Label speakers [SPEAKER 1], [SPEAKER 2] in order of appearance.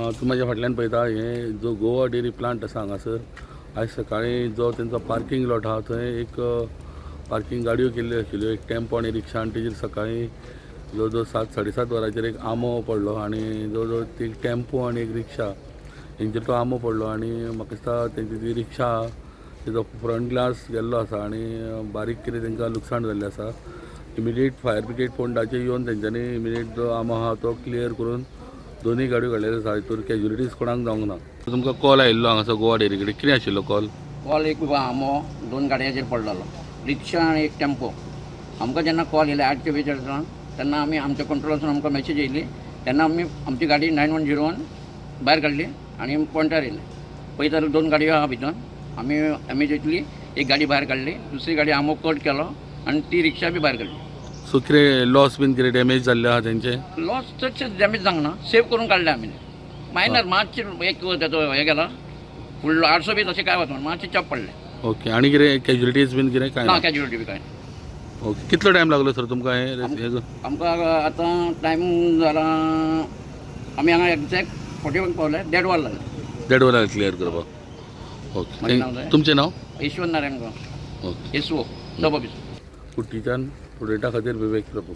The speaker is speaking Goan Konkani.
[SPEAKER 1] तुमी म्हाज्या फाटल्यान पळयता, हे जो गोवा डेअरी प्लांट आसा हांगासर, आयज सकाळीं जो तेंचो पार्किंग लॉट आहा थंय एक पार्किंग गाडयो केल्ल्यो आशिल्ल्यो, एक टेम्पो आनी रिक्षा, आनी तेजेर सकाळीं जवळ जवळ 7, 7:30 वरांचेर एक आंबो पडलो आनी जवळ जवळ ती टेम्पो आनी एक रिक्षा हेंचेर तो आंबो पडलो. आनी म्हाका दिसता तेंची ती रिक्षा आहा तेजो फ्रंट ग्लास गेल्लो आसा आनी बारीक कितें तेंकां लुकसाण जाल्लें आसा. इमिडिएट फायर ब्रिगेड फोंडाचे येवन तेंच्यांनी इमिडिएट जो आंबो आहा तो क्लियर करून दोनूय गाडयो काडलेल्यो आसा. हितून कॅज्युलिटीज कोणाक जावंक ना. तुमकां कॉल आयिल्लो हांगासर गोवा डेअरी कडेन, कितें आशिल्लो कॉल?
[SPEAKER 2] कॉल एक आंबो दोन गाडयांचेर पडलेलो, रिक्षा आनी एक टेम्पो. आमकां जेन्ना कॉल येयले 8च्या 20 जावन, तेन्ना आमी आमच्या कंट्रोलासून आमकां मॅसेज येयली. तेन्ना आमी आमची गाडी 9101 भायर काडली आनी पॉयंटार येयले. पळयता जाल्यार दोन गाडयो आहा भितर. आमी इमिजिएटली एक गाडी भायर काडली, दुसरी गाडी आंबो कट केलो आनी ती रिक्षा बी भायर काडली.
[SPEAKER 1] सो कितें लॉस बीन, कितें डॅमेज जाल्लें आहा तेंचें?
[SPEAKER 2] लॉस चडशें डॅमेज जावंक ना, सेव करून काडले आमी. मायनर मातशें एक तेजो हें गेला, फुडलो आरसो बी तशें काय वचना, मातशें चप पडलें.
[SPEAKER 1] ओके, आनी कितें कॅज्युलिटीज बीन कितें काय
[SPEAKER 2] ना.
[SPEAKER 1] ना?
[SPEAKER 2] कॅज्युलिटी बी काय ना.
[SPEAKER 1] ओके, कितलो टायम लागलो सर तुमकां हें?
[SPEAKER 2] आमकां आतां टायम जाला, आमी हांगा एग्जॅक्ट 41 पावले, देड वर लागलें.
[SPEAKER 1] देड वरां क्लियर करपाक. ओके.
[SPEAKER 2] म्हाजें नाव जाय?
[SPEAKER 1] तुमचें नाव?
[SPEAKER 2] ईश्वर नारायण गांव.
[SPEAKER 1] ओके.
[SPEAKER 2] SO, sub officer.
[SPEAKER 1] कुट्टीच्यान प्रुडेंटा खातीर विवेक प्रभू.